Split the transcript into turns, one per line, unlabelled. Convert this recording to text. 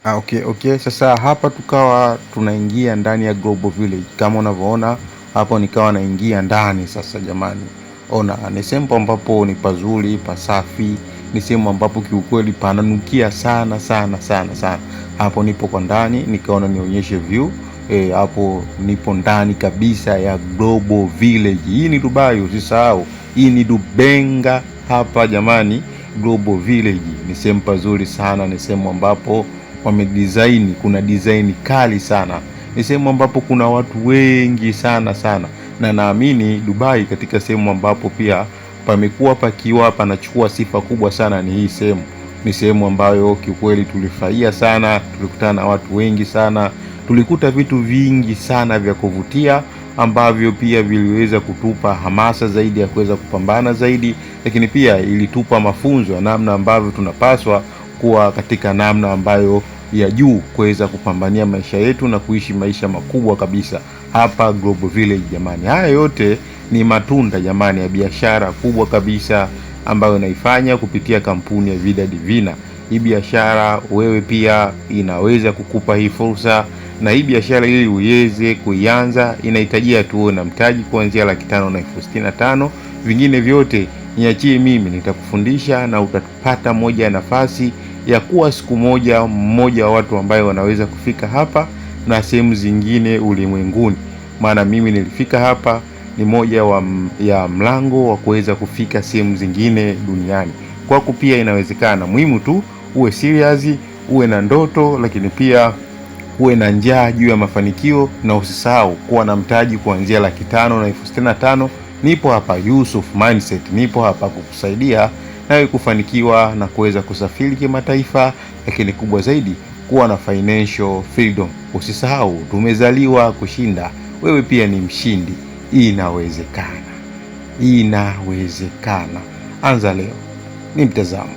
Okay, okay. Sasa hapa tukawa tunaingia ndani ya Global Village kama unavyoona hapo, nikawa naingia ndani sasa. Jamani, ona ni sehemu ambapo ni pazuri pasafi, ni sehemu ambapo kiukweli pananukia sana sana sana sana. Hapo nipo kwa ndani, nikaona nionyeshe view hapo nipo ndani kabisa ya Global Village. Hii ni Dubai, usisahau hii ni Dubenga hapa jamani. Global Village ni sehemu pazuri sana, ni sehemu ambapo wamedesign, kuna design kali sana, ni sehemu ambapo kuna watu wengi sana sana, na naamini Dubai katika sehemu ambapo pia pamekuwa pakiwa panachukua sifa kubwa sana ni hii sehemu. Ni sehemu ambayo kiukweli tulifurahia sana, tulikutana na watu wengi sana, tulikuta vitu vingi sana vya kuvutia ambavyo pia viliweza kutupa hamasa zaidi ya kuweza kupambana zaidi, lakini pia ilitupa mafunzo ya namna ambavyo tunapaswa kuwa katika namna ambayo ya juu kuweza kupambania maisha yetu na kuishi maisha makubwa kabisa hapa Global Village jamani. Haya yote ni matunda jamani ya biashara kubwa kabisa ambayo naifanya kupitia kampuni ya Vida Divina. Hii biashara wewe pia inaweza kukupa hii fursa, na hii biashara ili uweze kuianza inahitajia tu uwe na mtaji kuanzia 565,000. Vingine vyote niachie mimi, nitakufundisha na utapata moja ya nafasi ya kuwa siku moja mmoja wa watu ambayo wanaweza kufika hapa na sehemu zingine ulimwenguni. Maana mimi nilifika hapa ni moja ya mlango wa kuweza kufika sehemu zingine duniani. Kwako pia inawezekana. Muhimu tu uwe serious, uwe na ndoto, lakini pia uwe na njaa juu ya mafanikio, na usisahau kuwa na mtaji kuanzia 565,000. Nipo hapa Yusuf Mindset, nipo hapa kukusaidia nawe kufanikiwa na kuweza kusafiri kimataifa, lakini kubwa zaidi kuwa na financial freedom. Usisahau tumezaliwa kushinda, wewe pia ni mshindi. Inawezekana, inawezekana. Anza leo. Ni mtazamo.